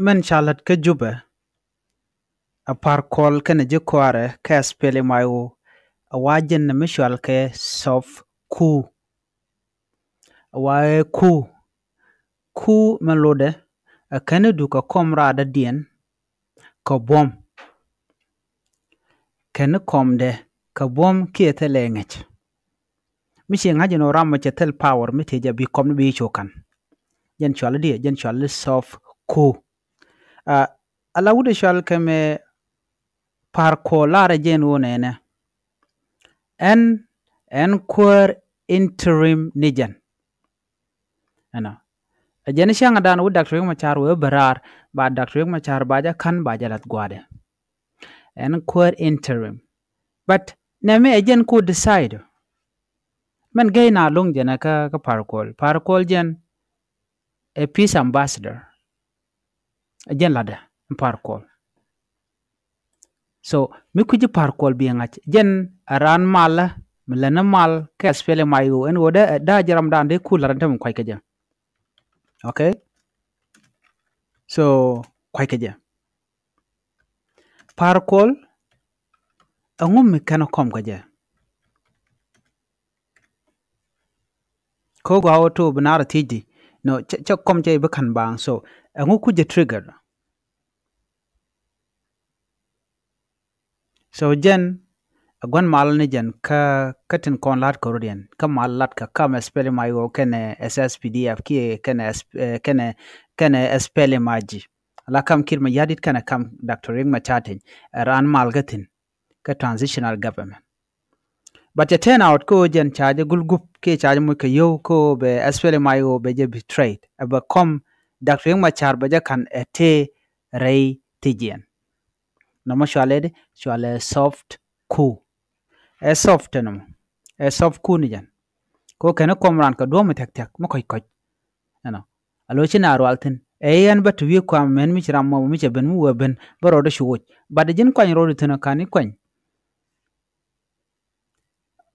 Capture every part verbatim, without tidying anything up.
Min ca lät kä Jubɛ, a Par Kuɔl kɛnɛ ji̱ kɔaarɛ kɛ SPLM-IO, a wa jɛn ni mi cɔal kɛ Soft Coup. A wa ɛ coup, coup mi lotdɛ, a kɛn ni duk a kɔm raadädiɛn kɛ buɔ̱m. Kɛn ni kɔmdɛ kɛ buɔ̱m kiɛ thilɛ ŋäc. Mi ci ŋa̱c ɛn ɣöö ram mi cɛ thil power mi tëë jɛ bi kɔm ni bi cio̱o̱k ka̱n. Jɛn cɔal i̱ diɛ, jɛn cɔal i̱ Soft Coup. A, ala wut ɛ cɔal kɛ mɛ Par Kuɔl, laarɛ jɛn ɣöö nɛnɛ. Ɛn, ɛn kuäär interim ni jɛn. Ɛnɔ. Ɛ jɛn cäŋ dan wut Doctor Riek Machar wee bɛ raar, ba Doctor Riek Machar ba jɛ ka̱n, ba jɛ la̱th gua̱a̱dɛ. Ɛn kuäär interim. But nɛmɛ ɛ jɛn ku decide. Mɛn gɛy na lo̱ŋ jɛn ɛ kä, kä Par Kuɔl. Par Kuɔl jɛn ɛ peace ambassador. Ɛ jɛn la̱tdɛ Par Kuɔl. So mi kui̱ci Par Kuɔl bi ŋa̱c, jɛn a raan malä mi lät ni mal kɛ SPLM-IO, ɛn ɣöö dee, dee jɛ ramdan dee ku la̱t ɛn te mi kua̱c kɛ jɛ. Okay? So kua̱c kɛ jɛ. Par Kuɔl, ɛŋu mi kɛn kɔm kɛ jɛ? Kä gɔaa wä to bi naar thiecdi. No, cä, cä kɔm cä i̱ bi ka̱n baaŋ. So ɛŋu ku jɛ trigger? So jɛn ɛ gua̱n mal ni jɛn kä, kä tin kɔn la̱t kɛ rɔ̱diɛn, kä mal la̱t kɛ kam SPLM-IO kɛnɛ SSPDF kiɛ kɛnɛ S-, eh, kɛnɛ, kɛnɛ SPLM-IG. La kam Kiir Mayardit kɛnɛ kam Doctor Riek Machar Teny, ɛ raan mal kä thi̱n kä transitional government. But cɛ turn out kä ɣöö jɛn ca jɛ gul gup kiɛ ca jɛ moc kɛ yio̱w kä ɣöö bɛ SPLM-IO bɛ jɛ betrayed. Ɛ bɛ kɔm Doctor Riek Machar bɛ jɛ ka̱n ɛ tëë rɛy thi̱jiɛn. Nɔmɔ cɔalɛ di, cɔalɛ soft coup. Ɛ soft tɛ nɔmɔ. Ɛ soft coup ni jɛn. Kä ɣöö kɛn kɔm raan kɛ duɔ̱ɔ̱p mi thia̱k thia̱k mi kɔ̱c kɔ̱c. Ɛnɔ. A lo̱c ci na rual thi̱n. Ɛ yɛn bä ti wi̱i̱ kuam mɛn mi ci ram mɔ mi cɛ ben mi wee ben bä rɔɔdɛ cu woc. But ji̱n kuany rɔɔdɛ thi̱n ɛ ka̱n i̱ kuany.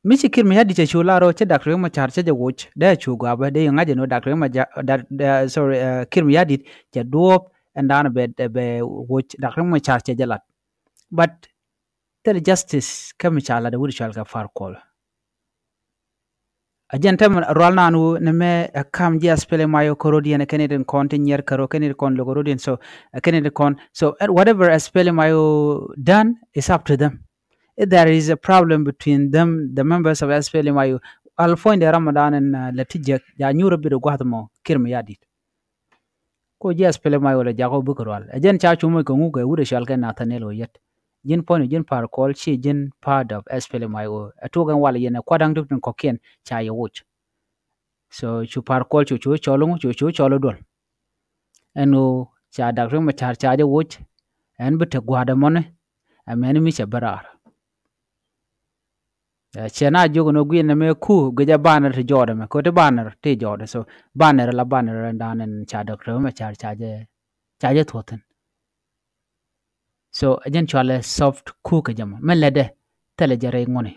Mi ci Kiir Mayardit cɛ cu la rɔ cɛ Doctor Riek Machar cɛ jɛ woc, dee cu gɔaa bä, dee yɛ ŋa̱c ɛn ɣöö Doctor Riek Machar, da, da, sorry, eh, Kiir Mayardit cɛ duɔ̱ɔ̱p ɛn da̱a̱n bɛ, bɛ woc, Doctor Riek Machar cɛ jɛ lat. But thil justice kä mi ca lat ɛ wut cɔal kɛ Par Kuɔl. A jɛn tɛm rual naan wu ni mɛ ɛ kam ji̱ SPLM-IO kɛ rɔ̱diɛn, ɛ kɛn it in kɔn ti nyiɛr kɛ rɔ, kɛn it kɔn lo̱k rɔ̱diɛn. So ɛ kɛn it kɔn. So eh, whatever SPLM-IO done is up to them. If there is a problem between them, the members of SPLM-IO, al puɔ̱nydɛ Ramadan in, uh, lɛ ti jek, ja nyuur a bit a gua̱th mɔ Kiir Mayardit. Ko ji̱ SPLM-IO lɛ jakɔ bikɛ rual. Ɛ jɛn ca cu moc kɛ ŋuk ɛ wut ɛ cɔal kɛ Nathaniel Oyet. Ji̱n puɔ̱ny ji̱n Par Kuɔl ci ji̱n part of SPLM-IO. Ɛ tuɔk ɛn wal yɛn ɛ kuat da̱ŋ ti tin kɔ̱kiɛn ca yɛ woc. So cu Par Kuɔl cu cu cɔl ŋu, cu cu cɔl duɔl. Ɛn ɣöö ca Doctor Riek Machar ca jɛ woc, ɛn bi te gua̱a̱dɛ mɔni, ɛ mɛni mi cɛ bi raar. Ɛ, cɛ na jiök ɛn ɣöö gui̱n ɛmɛ ku guic ɛ banner ti jɔɔdɛ mɛ, kɛ ti banner ti jɔɔdɛ. So banner la banner ɛn da̱a̱n ɛn ca Doctor Riek Machar ca jɛ, ca jɛ thuɔ̱thin. So ɛ jɛn cɔalɛ soft coup kɛ jɛ mɔ. Mɛ lɛtdɛ thilɛ jɛ rɛy ŋuɔ̱ni.